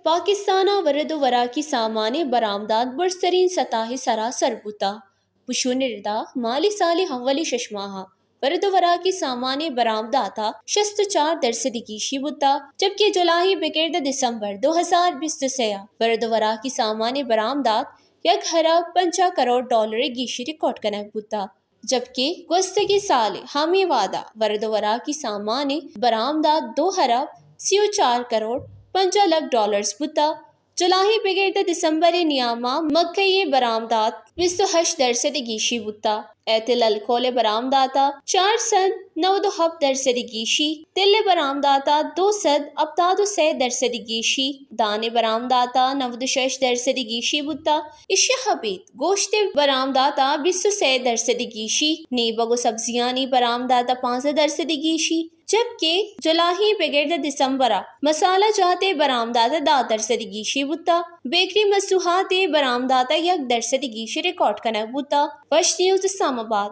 پاکستان ءَ ورد ءُ وراکی سامان ءِ برآمدات برزتریں سطح ءِ سرا سر بوتگ۔ پشو نرد ءَ مالی سال ءِ اولی شش ماہ ءَ ورد ءُ وراکی سامان ءِ برآمدات ءَ شست ءُ چار درسد ءِ گیشی بوتگ، جبکہ جولائی بگر داں دسمبر دو ہزار بیست ءُ سئے ءَ ورد ءُ وراکی سامان ءِ برآمدات یک ارب پنجاہ کروڑ ڈالر ءِ گیشی ریکارڈ کنگ بوتگ۔ جبکہ گوستگیں سال ءَ ہمے وہد ءَ ورد ءُ وراکی سامان ءِ برآمدات دو ارب سی ءُ چار کروڑ پنجاہ لکھ ڈالرز بوتگ۔ جولائی بگر داں دسمبر ءِ نیام ءَ مکئی ءِ برآمدات بیست ءُ ہشت درسد ءِ گیشی بوتگ۔ ایتھل الکوہل ءِ برآمدات ءَ چار سد نود ءُ ہپت درسد ءِ گیشی، تل ءِ برآمدات ءَ دو سد ہپتاد ءُ سئے درسد ءِ گیشی، دان ءِ برآمدات ءَ نود ءُ شش درسد ءِ گیشی بوتگ۔ ایشی ءَ ابید گوشت ءِ برآمدات ءَ بیست ءُ سئے درسد ءِ گیشی، نیبگ ءُ سبزیانی برآمدات ءَ پانزدہ درسد ءِ گیشی، جبکہ جولائی بگر داں دسمبر ءَ مسالہ جات ءِ برآمدات ءَ دہ درسد ءِ گیشی بوتگ۔ بیکری مصنوعات ءِ برآمدات ءَ یک درسد ءِ گیشی ریکارڈ کنگ بوتگ۔ وش نیوز اسلام آباد۔